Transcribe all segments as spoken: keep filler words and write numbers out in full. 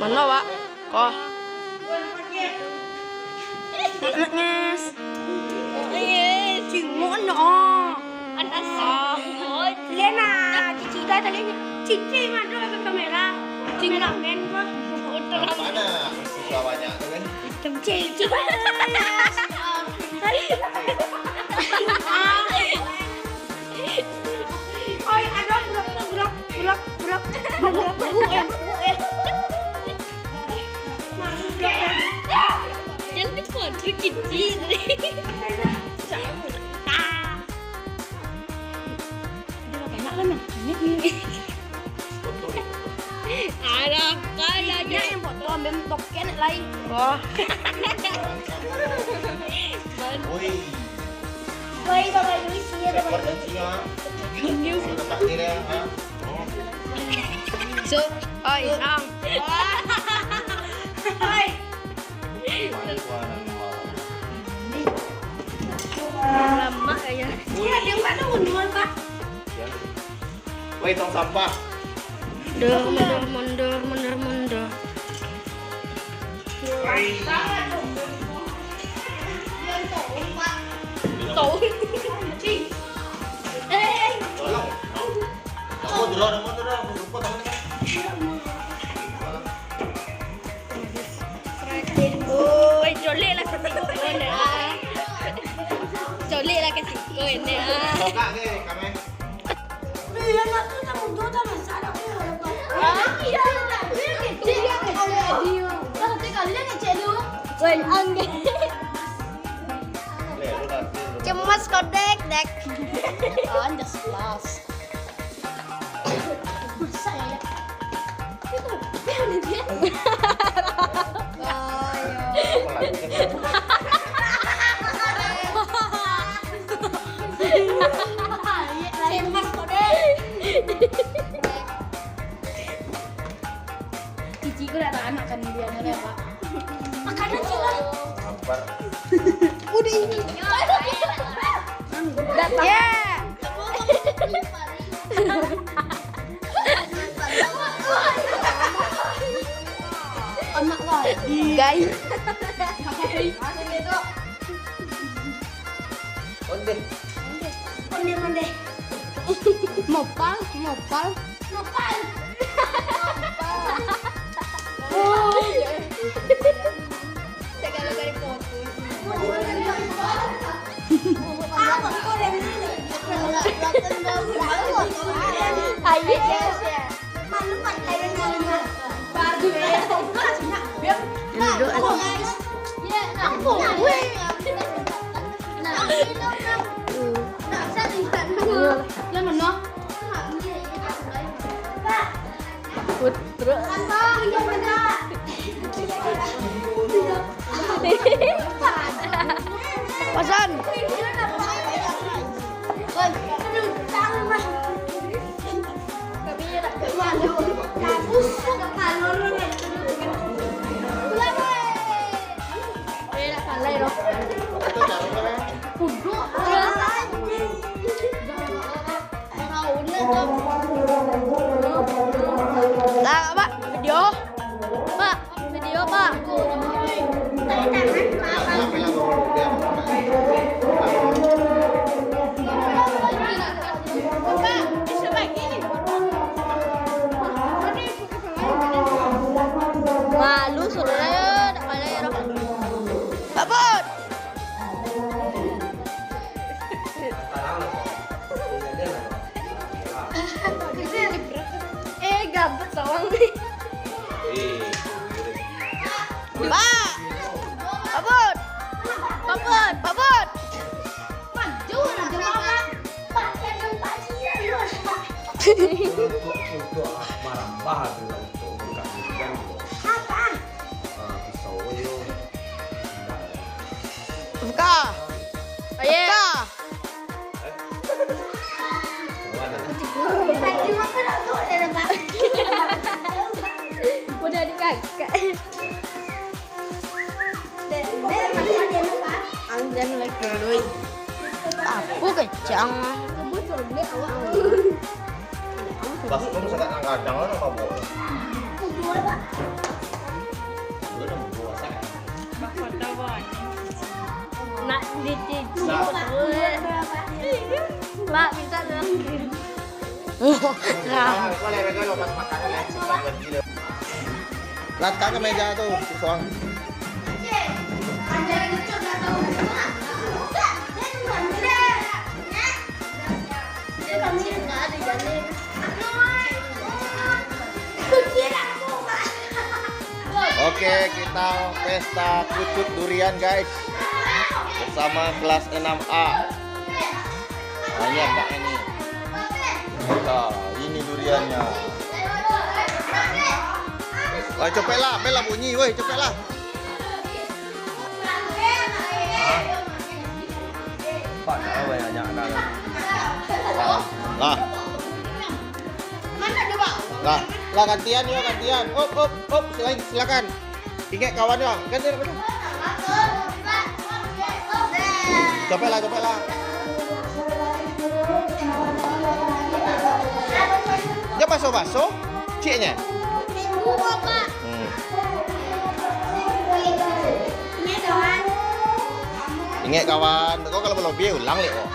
Mano, Wak? Ko. Nangis. Nangis. Cingok, no. Anak. Lena, cici dah tadi. Cici mah tu ke kamera. Kameramen mah. Mana siswa banyak tu kan? Cici. Oi, ado bulok tu, bulok, bulok, bulok, bulok, bulok, eh, bulok, eh. Jangan lupa, trick it. Alah, kan aja. Yang foto ambil token lain. Wah. Oi. Oi, Bapak Luis, iya, Bapak Luis. Record dan singa. News. Tetap dia, ha? So, oi, ang. Oi. Lamak aja. Iya, dia mana unduan, Pak? Woi, tong sampah. Mundur, mundur, mundur, mundur, mundur. Tolong. Nomor tu lah, nomor tu lah. Lupa tangan. Oi, colek lah kasi ko ni, ah. Colek lah kasi ko ni, ah. Buka ke, kamera? Iya, nak tu tak muncul, tak masak, tak muncul. Ah, iya. Dia kecil, dia kecil. Dia kecil kali, dia kecil tu. Woi, angge. Cemas kau, Dek, Dek. Anjas kelas. Masak ya, ya. Itu, dia. Oh, iya. Cemas kau, Dek. Cici ko dak tahan makan dia ni, Pak. Makanan sih lah. Lapar. Udah ini. Datang. Yeah. Anak lah. Guys. Onde. Onde, onde. Mopal, mopal. Mopal. Mopal. Oh, iya. Segala kali foto. Ayo. Putra. Pasan. Lah, Pak, video. Pak, video, Pak. Malu sudah lah, ya, dak payah, ya, dah. Babut. Eh, gabut sawang ni. Pak. Babut. Babut. Babut. Maju, maju, Pak. Pak, jangan Pak, iya, iya. Untuk, untuk, ah, marambah tu lah, untuk buka gudang tu. Apa? Ah, pisau yo. Buka. Aye. Buka. Udah dikakak. Anggan lagi lui. Apa kacang? Baskom sangat kadang-kadang lah mabok. Nak dicicip. Pak, minta dong. Nah. Latang ka meja tu, si Suang. Oke, kita pesta kucut durian, guys. Bersama kelas enam A. Banyak, Pak, ini. Nah, ini duriannya. Woi, copeklah, bel lah bunyi, woi, copeklah. Pak, jangan banyak-banyak dah. Lah. Lah. Lah, gantian yo, gantian. Op, op, op, silakan, silakan. Ingat kawan yo. Gantian, gantian. Copeklah, copeklah. Jan baso-baso, ciknyo. Hmm. Ingat kawan, kau kalau balobiah ulang lek kau.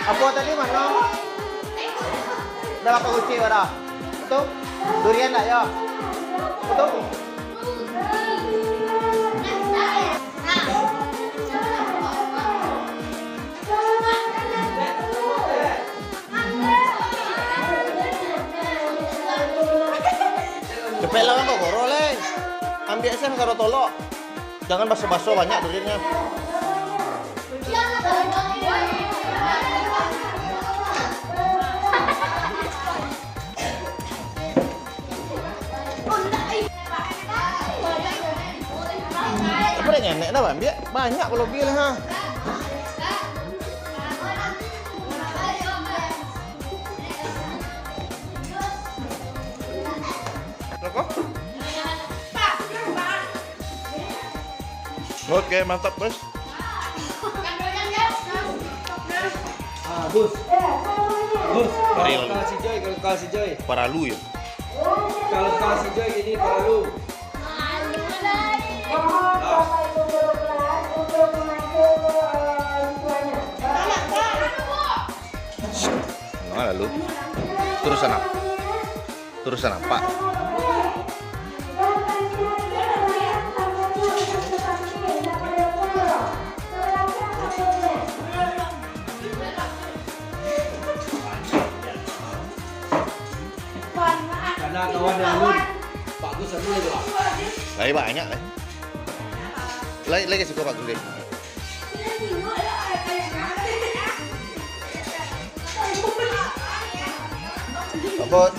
Apo tadi mano? Dah lapeh kucing dah. Betul? Durian tak yo? Betul? Cepeklah, Bang, kok goro, leh. Ambiak sen, karo tolok. Jangan baso-baso, banyak duriannyo. Apa dah ngenek dah, Bang? Ambiak banyak kalau bil, ha. Rokok? Oke, mantap, Bos. Ah, Bos. Bos, kalau si Joy, kalau, kalau si Joy. Paralu yo. Kalau, kalau si Joy ini paralu. Nah, lalu. Terus sana. Terus nampak. Karena kawan yang alun, bagus alun itu. Lagi banyak lah. Lagi, lagi suka bagus deh. Apa?